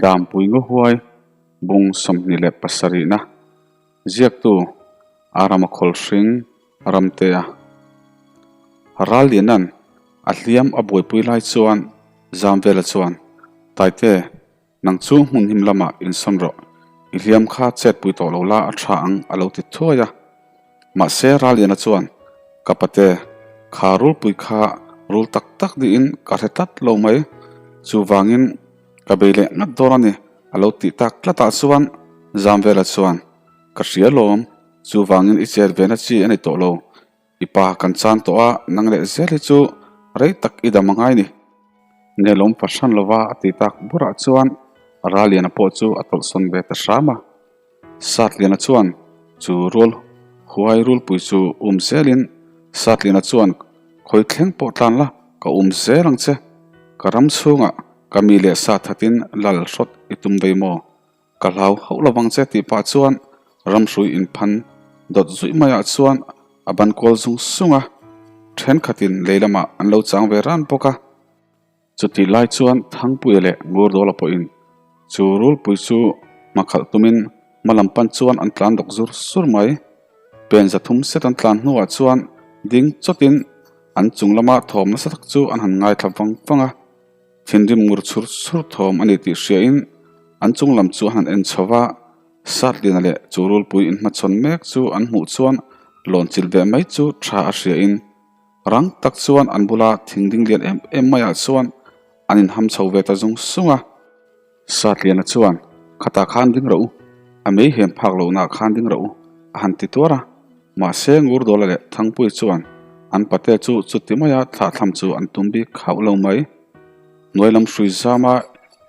Dampui Ngawhuai bung 27 na ziaktu Arama Khawlhring Ramtea Rallianan a hliam a buaipui lai chuan Zamvela chuan Taite Nang chu hmun him lamah insawn rawh, i hliam kha chetpui tawh lo la a tha ang a lo ti thuai a. Mahse Raliana chuan, Ka pate, kha rulpui kha rul tak tak niin ka hre tlat lo mai, chuvangin ka bei leh ngat dawn a ni a lo tih tak tlatah chuan Zamvela chuan, Ka hria lawm, chuvangin i chet ve na chi a ni tawh lo, I pa kan chan tawh a, nang leh zel hi chu rei tak i dam a ngai ni. Nelawm fahran lova a ti tak burah chuan Raliana pawh chu a tawlhsawn ve ta hram a. Satliana chuan chu rual huai rulpui chu um zelin Satliana chuan khawi thleng pawh tlan la ka um zel ang che, ka ram chhungah ka mi leh sa thatin lal hrawt i tum vei maw? Ka hlau hauh lovang che tih pah chuan ramhrui inphan dawt zuih maiah chuan a ban kual zung sung a, thenkhatin lei lamah an lo chang ve ran bawk a. Chutih lai chuan Thangpuia leh Ngurdawla pawhin chu rulpui chu hmakhalh tumin hma lam pan chuan an tlan dawk zur sur mai. Pen 300 set an tlan hnuah chuan ding chawtin an chung lama thawm nasa tak chu an han ngaithla vang vang a. Thinrim ngur chhur chhur thawm a ni tih hriain an chung lam chu a han en chho va, Satliana leh chu rulpui inhmachhawn mek chu an hmuh chuan lawn chilh ve mai chu tha a hriain rang tak chuan an bula thing ding lian em em maiah chuan an inham chho ve ta zung sung a. Satliana chuan, Khatah khan ding rawh u, a mei hem phak lohnaah khan ding rawh u, a han ti tuar a. Mahse, Ngurdawla leh Thangpuii chuan an pate chu chuti maia thlahthlam chu an tum bik hauh lo mai. Hnuai lam hrui zama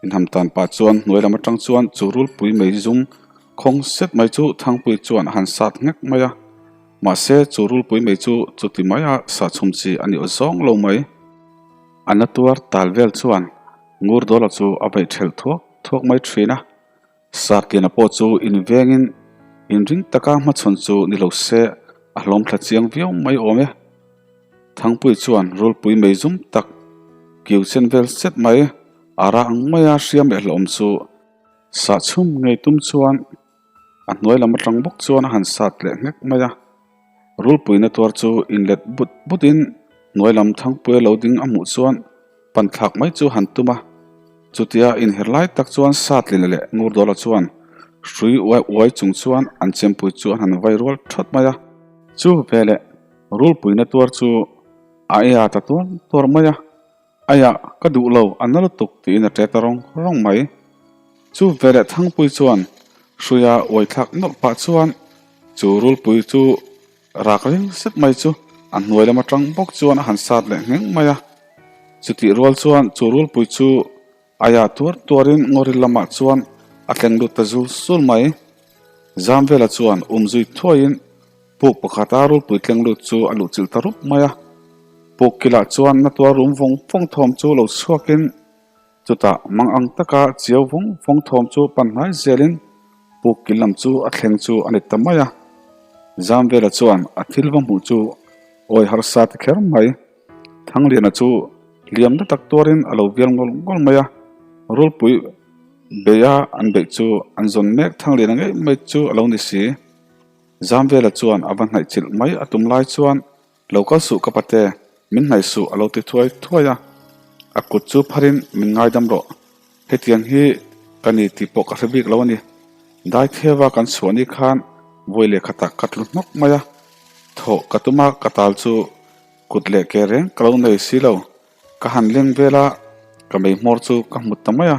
inham tan pah chuan hnuai lam atang chuan chu rulpui mei zum khawng set mai chu Thangpuii chuan a han sat nghek mai a. Mahse, chu rulpui mei chu chuti maia sahchhum chi a ni aw zawng lo mai. A na tuar tal vel chuan Ngurdawla chu a beih thelh thuak thuak mai thin a, Satliana pawh chu invengin inring taka hmachhawn chu ni lo se a hlawm thla chiang viau mai awm e. Thangpui chuan rulpui mei zum tak kiu chen vel set mai a ra ang maia hriam leh hlawm chu sahchhum ngei tum chuan a hnuai lam atang bawk chuan a han sat leh nghek mai a. Rulpuina tuar chu inlet but butin hnuai lam Thangpuia lo ding a hmuh chuan pan thlak mai chu han tum a. Chutia inher lai tak chuan Satlina leh Ngurdawla chuan hrui uai uai chung chuan an chempui chu an han vai rual thawt mai a. Chu veleh Rulpuina tuar chu a ea ta tuar tuar mai a. Aiah, ka duh lo, a na lutuk tiin a ṭe ta rawng rawng mai. Chu veleh Thangpui chuan hruia uai thlak nawlh pah chuan chu rulpui chu rak ring zet mai chu a hnuai lam aṭang bawk chuan a han sat leh ngheng mai a. Chutih rual chuan chu rulpui chu aiah tuar tuarin ngawril lamah chuan a tleng lut ta zul zul mai. Zamvela chuan umzui thuaiin Puk pakhata rulpui tleng lut chu a luhchilh ta rup mai a, puk kilah chuan na tuar rum vawng vawng thawm chu lo chhuakin chutah mang ang taka chiau vawng vawng thawm chu pan hnai zelin puk kil lam chu a thleng chu a ni ta mai a. Zamvela chuan a thil va hmuh chu awi harsa ti kher mai. Thangliana chu hliam na tak tuarin a lo vial ngawl ngawl mai a, rulpui beia an beih chu an zawn mek Thangliana ngei mai chu a lo ni si. Zamvela chuan a va hnaih chilh mai a tum lai chuan, Lo kal suh ka pate, min hnaih suh a lo ti thuai thuai a. A kut chu pharin min ngaidam rawh. Hetiang hi ka ni tih pawh ka hre bik lo a ni. Daitheva kan chhuah ni khan vawi leh khatah ka tlu hnawk mai a. Thawh ka tum a, ka tal chu kut leh ke reng ka lo nei si lo. Ka han leng vel a, ka mei hmawr chu ka hmu ta mai a.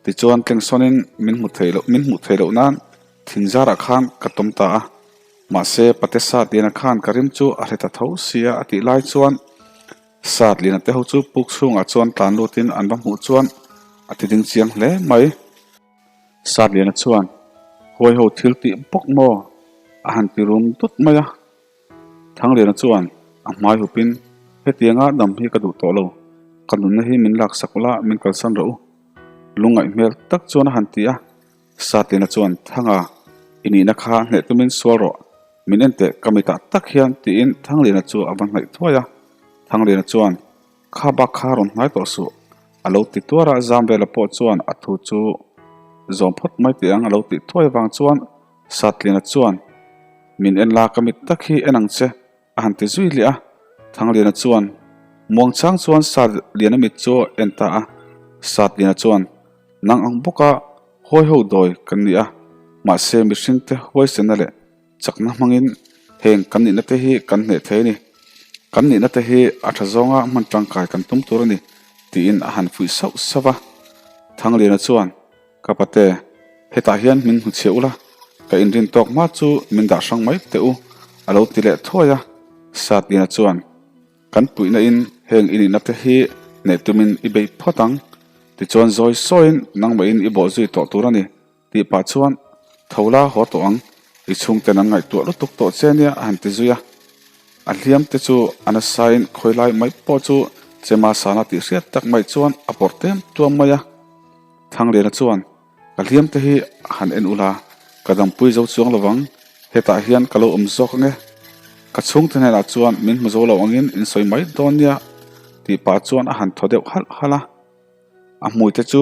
Tichuan tlengsawn-in min hmu thei loh min hmuh theih loh nan thinzarah khan ka tawm ta a, mahse pate Satliana khan ka rim chu a hre ta tho sia a tih lai chuan Satliana te ho chu puk chhungah chuan tlan lutin an va hmuh chuan a ti ding chiang hle mai. Satliana chuan huai ho thil tih bawk maw a han ti rum dut mai a. Thangliana chuan a hmai hupin, Hetianga dam hi ka duh tawh lo, ka nunna hi min laksak ula min kalsan rawh u. Lungngaih hmel tak chuan a han ti a, Satlina chuan, Thanga, i nihna kha hneh tumin sual rawh, min en teh ka mitah tak hian tiin Thangliana chu a va hnaih thuai a. Thangliana chuan, Kha bak kha rawn hnai tawh suh, a lo ti tuar a, Zamvela pawh chuan a thu chu. Zawm phawt mai teh ang a lo tih thuai vang chuan Satliana chuan, Min en la ka mit tak hi en ang che a han ti zui leh a. Thangliana chuan muangchang chuan Satliana mit chu a en ta a. Satliana chuan, Nang ang bawka hawi ho dawi kan ni a, mahse mihringte huaisena leh Chakna hmangin heng kan nihna te hi kan hneh thei a ni. Kan nihna te hi a tha zawnga hman tangkai kan tum tur a ni tiin a han fuih sauh sauh a. Thangliana chuan, Ka pate, hetah hian min hmu chhiah ula, ka inrin tawk hma chu min dah hrang mai teh u a lo ti leh thuai a. Satliana chuan, Kan puihna in heng i nihna te hi hneh tumin i bei phawt ang. Tichuan zawi sawiin nangmahin i bawh zui tawh tur a ni. Tih pah chuan, Tho la haw tawh ang, i chhungten an ngaihtuah lutuk tawh che nia a han ti zui a. A hliam te chu a nasain khawi lai mai pawh chu Chema sana tih hriat tak mai chuan a pawrh tem tuam mai a. Thangliana chuan, Ka hliam te hi han en ula, ka dampui zo chuang lovang, hetah hian ka lo awm zawk ange. Ka chhungte hnenah chuan min hmu zo lo angin in sawi mai dawn nia tih pah chuan a han thaw deuh halh halh a. A hmuite chu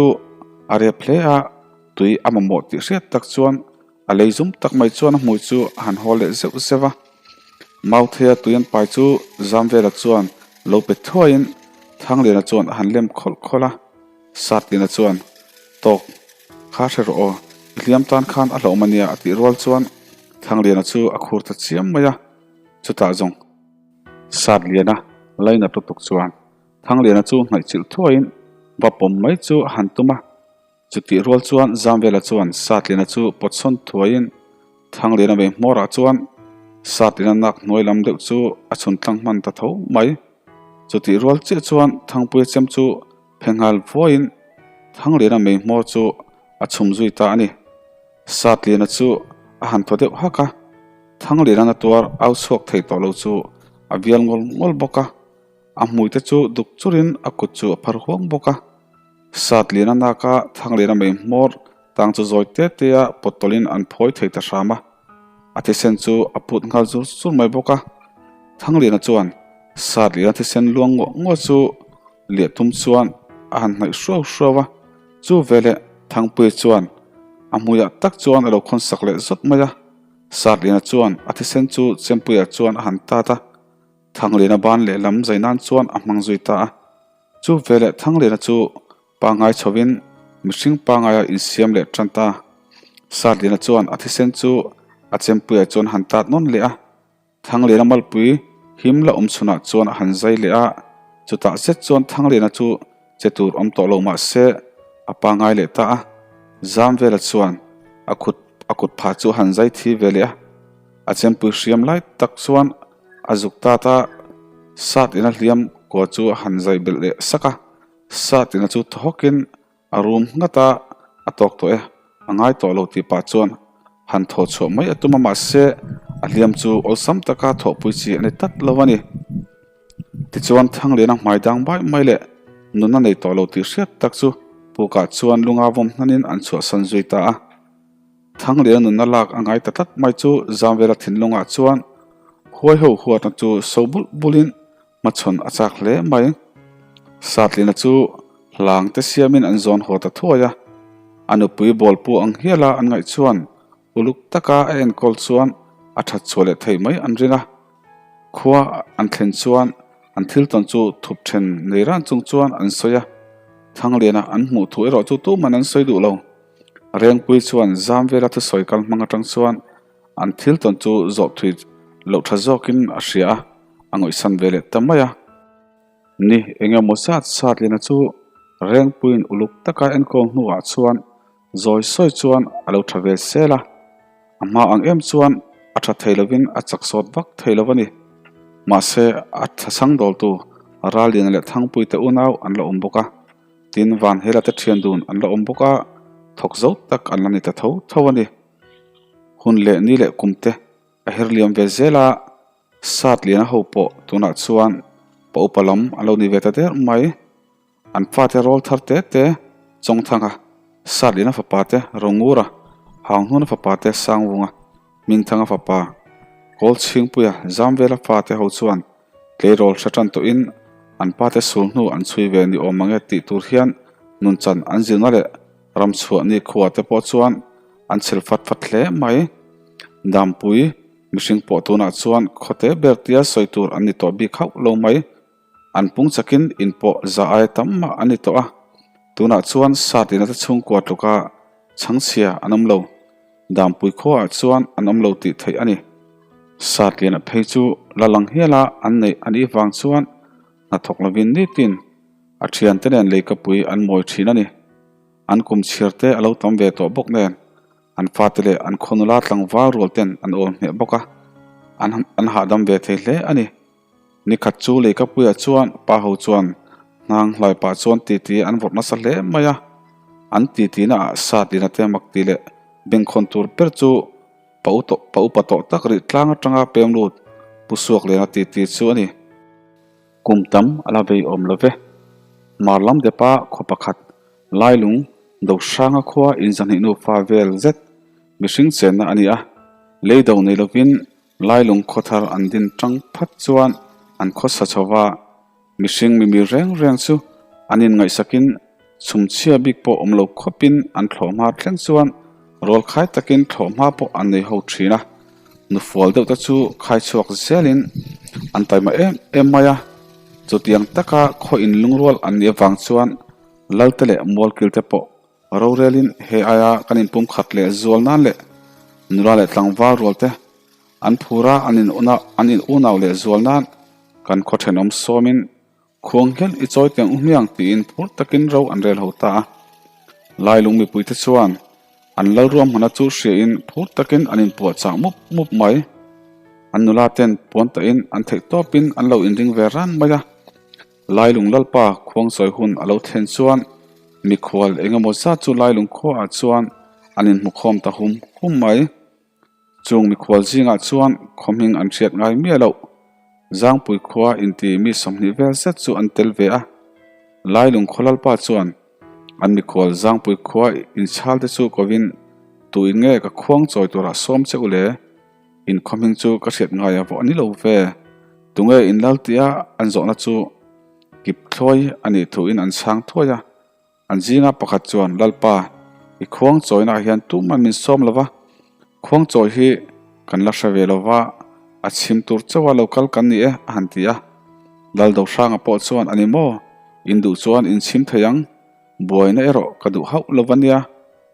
a rep hle a, tui a mamawh tih hriat tak chuan a lei zum tak mai chuan a hmui chu a han hawl leh zeuh zeuh a. Mautheia tui an pai chu Zamvela chuan lo pe thuaiin Thangliana chuan a han lem khawlh khawlh a. Satliana chuan, Tawk, kha hre rawh aw, i hliam tan khan a hlauhawm ania a tih rual chuan Thangliana chu a khur ta chiam mai a. Chutah zawng Satliana lainat lutuk chuan Thangliana chu hnaihchilh thuaiin va pawm mai chu a han tum a, chutih rual chuan Zamvela chuan Satliana chu pawtsawn thuaiin Thangliana mei hmawrah chuan Satliana nak hnuai lam deuh chu a chhun tlang hman ta tho mai. Chutih rual chiah chuan Thangpuia chem chu phe nghal vuaiin Thangliana mei hmawr chu a chhum zui ta a ni. Satliana chu a han thaw deuh hak a, Thangliana na tuar au chhuak thei tawh lo chu a vial ngawl ngawl bawk a. A hmuite chu duk churin a kut chu a phar huang bawk a. Satliana naka Thangliana mei hmawr tang chu zawi te te a pawt tawlhin an phawi thei ta hram a. A thisen chu a put nghal zur zur mai bawk a. Thangliana chuan Satliana thisen luang nguah nguah chu liah tum chuan a han hnaih hruau hruau a. Chu veleh Thangpuia chuan a hmuiah tak chuan a lo khawn sak leh zawt mai a. Satliana chuan a thisen chu Chempuia chuan a han tat a. Thangliana ban lehlam zai nan chuan a hmang zui ta a. Chu veleh Thangliana chu pangngai chhovin mihring pangngaia insiam leh tan ta. Satliana chuan a thisen chu a chempuiah chuan han tat nawn leh a. Thangliana malpui him la awm chhunah chuan a han zai leh a. Chutah zet chuan Thangliana chu che tur awm tawh lo mah se a pangngai leh ta a. Zamvela chuan a kut a kut phah chu a han zai thi ve leh a. A chempui hriam lai tak chuan a zuk tat a, sat ina hliam kua chu a han zai belh leh sak a, sat ina chu thaw hawkin a rum nghat a, a tawk tawh e, a ngai tawh lo tih pah chuan han thaw chhuah mai a tum a, mahse a hliam chu awlsam taka thawhpui chi a ni tlat lo a ni. Tichuan Thangliana hmai dang bai mai leh nunna nei tawh lo tih hriat tak chu pukah chuan lunga vawm hnanin an chhuahsan zui ta a. Thangliana nunna lak a ngai ta tlat mai chu Zamvela thinlungah chuan huai ho huatna chu so bulh bulhin hmachhawn a chak hle mai. Satlina chu hlang te siamin an zawn haw ta thuai a, a nupui bawlpu ang hiala an ngaih chuan uluk taka a enkawl chuan a that chhuah leh thei mai an ring a. Khua an thlen chuan an thil tawn chu thup then nei ran chung chuan an sawi a, Thangliana an hmuh thu erawh chu tuman an sawi duh lo. Rengpui chuan zam vela thusawi kal hmang atang chuan an thil tawn chu zawh thui loh tha zawkin a hria a, a ngawihsan ve leh ta mai a. Ni eng emaw zat zat lena chu Rengpuiin uluk taka enkawl hnuah chuan zawi sawi chuan a lo tha ve sel a, a hma ang em chuan a tha thei lovin a chak sawt vak thei lo a ni. Mahse a thachhang dawltu Ralliana leh Thangpuite unau an la awm bawk a. Tin, van hela te thian dun an la awm bawk a, thawk zo tak an la ni ta tho tho a ni. Hun leh ni leh kum te a her liam ve zel a, sat liana ho pawh tunah chuan pa upa lam an lo ni ve ta der mai. An fate rawl thar te te Chawngthanga, sat liana fapa te Rongura, Hanghnuna fapa te Sangvunga, Hmingthanga fapa Kawlchhingpuia, Zamvela fate ho chuan Tleirawl hre tan tawhin an pate sul hnu an chhui ve ni awm ang e tih tur hian nunchan an zirna leh Ramchhuah ni khua te pawh chuan an chhel fat fat hle mai. Dampui mihring pawh tunah chuan khawte ber tia sawi tur an ni tawh bik hauh lo mai. An pung chakin in pawh za aia tam mah an ni tawh a, tunah chuan Satina te chhungkua tluka chhangchhia an awm lo. Dampui khuaah chuan an awm lo tih theih a ni. Satliana phei chu la lang hiala an neih a nih vang chuan hnathawk lovin nitin a thiante nen leikapui an mawi thin a ni. An kum chhiar te a lo tam ve tawh bawk nen an fate leh an khaw nula tlangval rual ten an awl hneh bawk a, an an hahdam ve thei hle a ni. Nikhat chu leikapuiah chuan pa ho chuan hnang hlai pah chuan titi an vawrh nasa hle mai a, an titi na ah sa tina te mak tih leh bengkhawn tur ber chu pa u tawh pa upa tawh tak rih tlang atanga pem lut pu suak lena titi chu a ni. Kum tam a la vei awm lo ve. Hmar lam depa khaw pakhat Lailung Dohranga khua inzahnih nufa vel zet mihring chenna a ni a, lei do nei lovin Lailung khawthar an din tang phat chuan an khawsa chho va, mihring mimir reng reng chu an inngaihsakin chhumchhia bik pawh awm lo khawpin an thlawhhma thleng chuan rawlkhai takin thlawhhma pawh an nei ho thin a, nufual deuh te chu khai chhuak zelin an taima em em mai a, chutiang taka khaw inlungrual an nih avang chuan Lalte leh Mualkilte pawh Rorelin he aia kan inpumkhat leh zual nan leh nula leh tlangval rual te an phur a, an in an in unau leh zual nan kan khaw thenawm sawmin khuang hian i chawi teng u hmiang tiin phur takin ro an rel ho ta a. Lailung mipui te chuan an lalruahmana chu hriain phur takin an inpuahchah mup mup mai. An nula ten puan tahin an theih tawpin an lo inring ve ran mai a. Lailung Lalpa khuangsawi hun a lo thlen chuan mikhual eng emaw zat chu Lailung khuaah chuan an inhmukhawm ta hum hum mai. Chung mikhual zingah chuan khaw hming an hriat ngai miah loh. Zangpui khua inti mi 20 vel zet chu an tel ve a. Lailung khaw Lalpa chuan an mikhual Zangpui khua inchhal te chu kovin tuin nge ka khuang chawi turah sawm che u le? In khaw hming chu ka hriat ngai a vawh a ni lo ve. Tunge in lal tia an zawhna chu kip thlawi a nih thuin an chhang thuai a. An zinga pakhat chuan, Lalpa, i khuang chawinaah hian tumah min sawm lo va, khuang chawi hi kan la hre ve lo va, a chhim tur chauha lo kal kan ni e, a han ti a. Lal Dohranga pawh chuan, A ni maw? In duh chuan in chhim thei ang. Buaina erawh ka duh hauh lo va nia,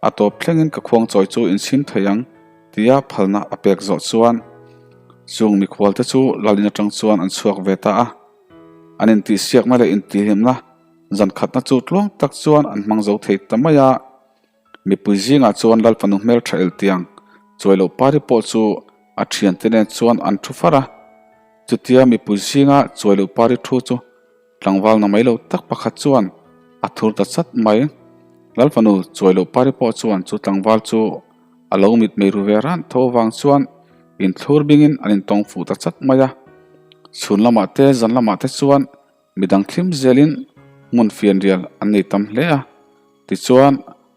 a tawp thlengin ka khuangchawi chu inchhim thei ang tia phalna a pek zawh chuan chung mikhualte chu Lalin atang chuan an chhuak ve ta a. An intihsiakna leh intihhlimna zan khatna chu tluang tak chuan an hmang zo thei ta mai a. Mipui zingah chuan Lalfanu hmeltha eltiang Chuailoh Pari pawh chu a thiante nen chuan an thu far a. Chutia mipui zinga Chuailoh Pari thu chu Tlangval na mai lo tak pakhat chuan a thur ta chat mai. Lalfanu chuai loh pari pawh chuan chu tlangval chu a lo mitmei ru ve ran tho avang chuan inthlur bingin an intawng fuh ta chat mai a. Chhun lamah te zan lamah te chuan midang thlim zelin hmun fianrial an nei tam hle a. Tichuan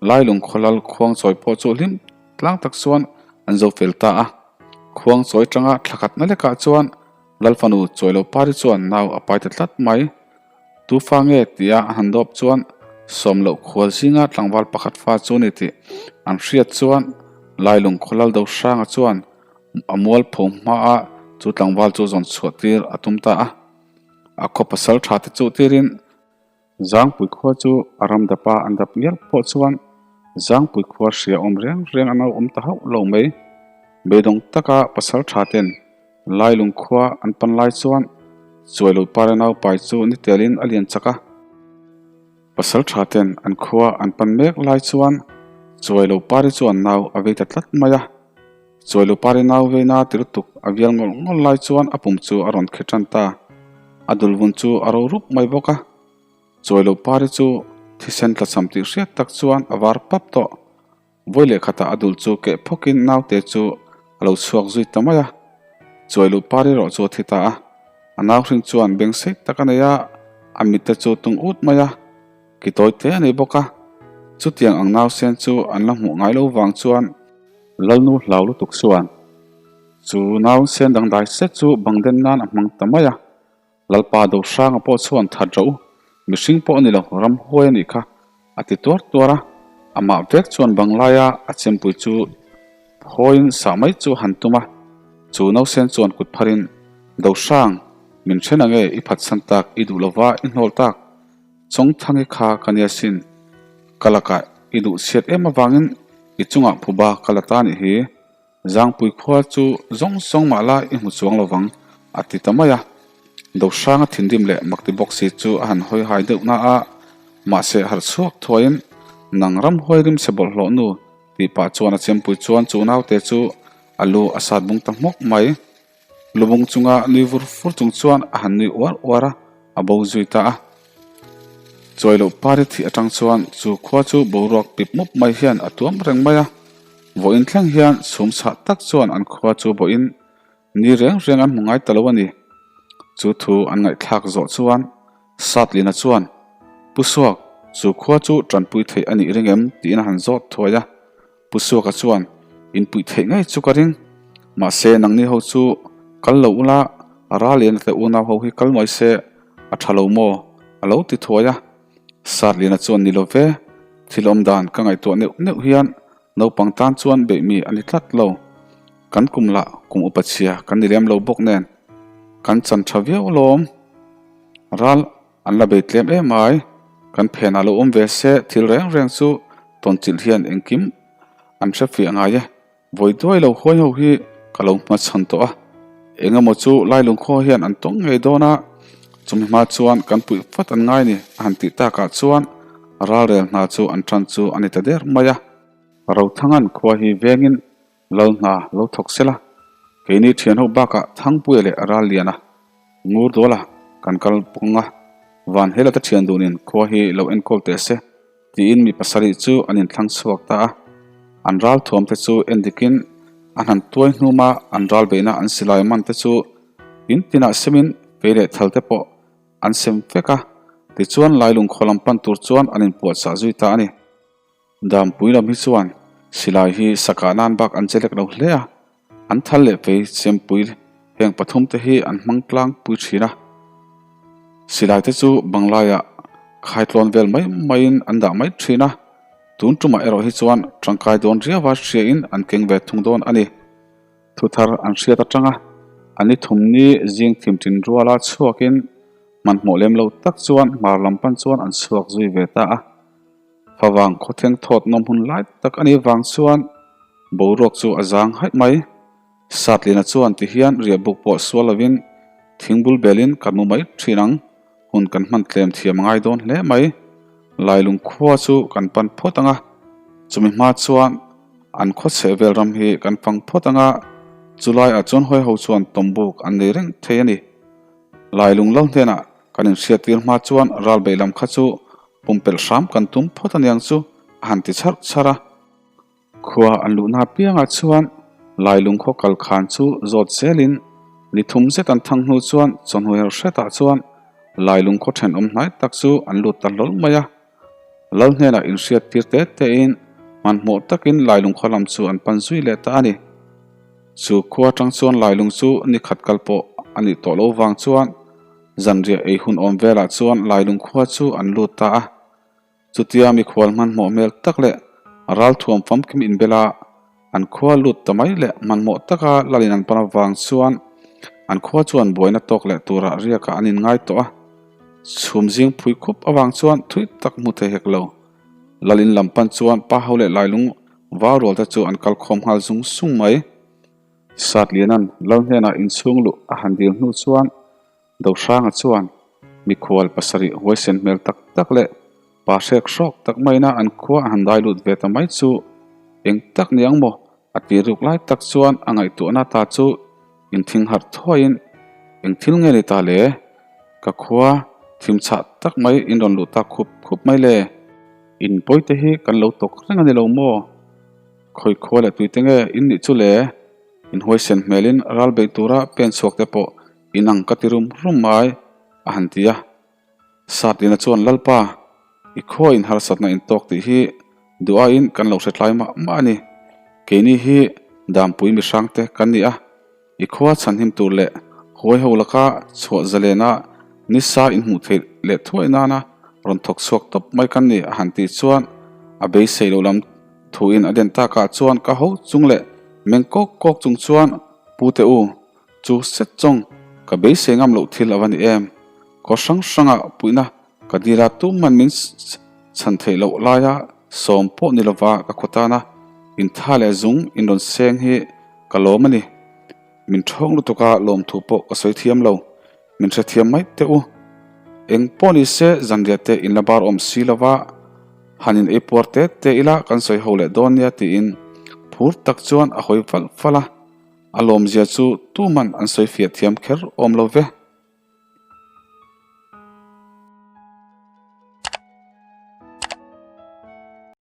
Lailung khawlal khuangchawi pawh chu hlim tlang tak chuan an zo fel ta a. Khuangchawi tanga thlakhatna lekah chuan Lalfanu Chuailo Pari chuan nau a pai ta tlat mai. Tu fa nge tia a han dawp chuan sawm loh khual zinga tlangval pakhat fa chu ni tih an hriat chuan Lailung Khawlal Dohranga chuan a mualpho hmaa chu tlangval chu zawn chhuah tir a tum ta a. A khaw pasal tha te chu tirin Zangpui khua chu a ram dapa an dap ngial pawh chuan Zangpui khua hria awm reng reng an lo awm ta hauh lo mai. Beidawng taka pasal tha ten Lailung khua an pan lai chuan Chuailo Pare naupai chu ni telin a lian chak a. Pasal tha ten an khua an pan mek lai chuan Chuailo Pare chuan nau a vei ta tlat mai a. Chuailo Pare nau veina ti lutuk a vial ngawlh ngawlh lai chuan a pum chu a rawn khe tan ta. A dulvun chu a ro rup mai bawk a. Chuailo Pare chu thisen tlachham tih hriat tak chuan a var pap tawh. Vawi leh khatah a dul chu keh phawkin naute chu a lo chhuak zui ta mai a. Chuailu par erawh chu a thi ta a. A nau hring chuan beng sei tak a nei a, a mitte chu tung ut mai a, ki tawi te a nei bawk a. Chutiang ang nau sen chu an la hmuh ngai lo vang chuan Lalnu hlau lutuk chuan chu nau sen dangdai set chu bang den nan a hmang ta mai a. Lalpa Dohranga pawh chuan that ro, mihring pawh a ni lo, ramhuai a nih kha, a ti tuar tuar a. Amah vek chuan banglaia a chempui chu phawiin sah mai chu a han tum a, chu nausen chuan kut pharin, Dohrang, min then ange i phatsan tak i duh lova i hnawl tak, Chawngthangi kha ka nia sin, ka lakah i duh chhiat em avangin i chungah phuba ka la ta nih hi. Zangpui khua chu zawng zawng mah la i hmu chuang lo vang, a ti ta mai a. Dohranga thinrim leh makti bawk si chu a han hawi hai deuh na a, mahse harh chhuak thuaiin nang ramhuai rim chhe bawlhhlawh nu tih pah chuan a chempui chuan chu naute chu a lu a sat bung ta hmawk mai. Lubung chunga nui vur fur chung chuan a han nui uar uar a, a bo zui ta a. Chawi loh pari thih atang chuan chu khua chu boruak pip mup mai hian a tuam reng mai a. Vawiin thleng hian chhum chhah tak chuan an khua chu vawiin ni reng reng an hmu ngai ta lo a ni. Chu thu an ngaihthlak zawh chuan Satlina chuan, Pu Suak, chu khua chu tanpui theih a nih ring em? tiin a han zawt thuai a. Pu Suaka chuan, Inpuih theih ngei chu ka ring. Mahse, nangni ho chu kal lo ula, Raliana te unau ho hi kal mai se a tha lo maw? a lo ti thuai a. Satlina chuan ni lo ve, thil awm dan ka ngaihtuah neuh neuh hian naupang tan chuan beih mi a ni tlat lo. Kan kum lah kum upa chhia kan ni lem lo bawk nen kan chan tha viau alawm. Ral An la bei tlem em ai, kan phenah lo awm ve se thil reng reng chu tawnchilh hian engkim an hre fiah ngai e. Vawi duai lo huai ho hi ka lo hmachhawn tawh a, eng emaw chu Lailungkhaw hian an tawng ngei dawn a, chumi hma chuan kan puih vat an ngai ni a han tih takah chuan ralrel hna chu an tan chu a ni ta der mai a. Rothangan khua hi vengin Lal hna lo thawk sela, keini thian ho bakah Thangpuia leh Ralliana ngur dawla kan kal pawng a, van hela te thian dunin khua hi lo enkawl teh se tiin mi pasarih chu an inthlang chhuak ta a. An ral thuam te chu en dikin an han tuai hnum a, an ral beihna an silai man te chu in tinah semin fei leh thal te pawh an sem vek a, tichuan Lailung khaw lam pan tur chuan an inpuahchah zui ta a ni. Dampui lam hi chuan silai hi sakah nan bak an che lek lo hle a, an thal leh fei chempui heng pathum te hi an hmang tlang pui thin a. Silai te chu banglaiah khaitlawn vel mai maiin an dah mai thin a, tun tumah erawh hi chuan tangkai dawn riauva hriain an keng ve thung dawn a ni. Thuthar an hriat atanga an ni thumni zing thim tin ruala chhuakin hmanhmawh lem lo tak chuan hmar lam pan chuan an chhuak zui ve ta a. Favang khawtheng thawt nawm hun lai tak a nih vang chuan boruak chu a zang haih mai. Satlina chuan ti hian riahbuk pawh sual lovin thingbul belin kan mu mai thin ang, hun kan hman tlem thiam a ngai dawn hle mai. Lailung khua chu kan pan phawt ang a, chumi hma chuan an khaw chheh vel ram hi kan fang phawt ang a, chulaiah chuan hawiho chuan tawmbuk an nei reng thei a ni. Lailung lo hnenah kan inhriattir hma chuan ralbei lam kha chu Pumpelh hram kan tum phawt aniang chu a han ti chharh chharh a. Khua an luhna apiangah chuan Lailung khaw kal khan chu zawt zelin ni thum zet an thang hnu chuan chawhnu her hretah chuan Lailung khaw thenawm hnai tak chu an lut ta hlawl mai a. Lal hnenah inhriat tir te tein hmanhmawh takin Lailung khaw lam chu an pan zui leh ta a ni. Chu khua atang chuan Lailung chu ni khat kal pawh a nih tawh lo vang chuan Zanriah ei hun awm velah chuan Lailung khua chu an lut ta a. Chutia mikhual hmanhmawh hmel tak leh ralthuam famkim inbela an khua lut ta mai leh hmanhmawh taka lalin an pan avang chuan an khua chuan buaina tawk leh turah riakah an inngai tawh a. Chhum zing phui khup avang chuan thui tak hmu thei hek lo. Lalin lam pan chuan pa ho leh Lailung vau rual te chu an kal khawm nghal zung sung mai. Satliana'n Lal hnenah inchhung luh a han dil hnu chuan Dohranga chuan mikhual pasarih huaisen hmel tak tak leh pa hrek hrawk tak maina an khua a han dai lut ve ta mai chu eng tak ni ang maw a ti ruk lai tak chuan a ngaihtuahna ta chu inthing harh thuaiin eng thil nge ni ta le ka khua thim chhah tak mai in rawn luh tak khup khup mai le in pawite hi kan lo tawk reng a ni lo maw? Khawi khua leh tuite nge in nih chu le? In huaisen hmelin ral beih tura pen chhuak te pawh in ang ka ti rum rum mai, a han ti a. Satlina chuan Lalpa, i khua in harsatna in tawk tih hi duh aiin kan lo hre tlai mah mah a ni. Keini hi Dampui mihrangte kan ni a. I khua chhanhim tur leh huai ho laka chhuah zalena nisa inhmuh theih leh thuai nana rawn thawk chhuak tawp mai kan ni a han tih chuan. A beisei lo lam thuin a den takah chuan ka ho chung leh meng kawk kawk chung chuan Pute u, chu set chawng ka beisei ngam loh thil a va ni em? Kawr hrang hrangah puihna ka dil a, tuman min chhan theih loh laia sawm pawh ni lova ka khaw tana intha leh zung inrawn seng hi ka lawm a ni. Min ṭhawng lutuk a, lawmthu pawh ka sawi thiam lo. Min hrethiam mai teh u. Eng pawh ni se zanriah te in la bar awm si lo va, han in ei puar te te ila kan sawi ho leh dawn nia tiin phur tak chuan a hawi valh valh a. A lawmzia chu tuman an sawi fiah thiam kher awm lo ve.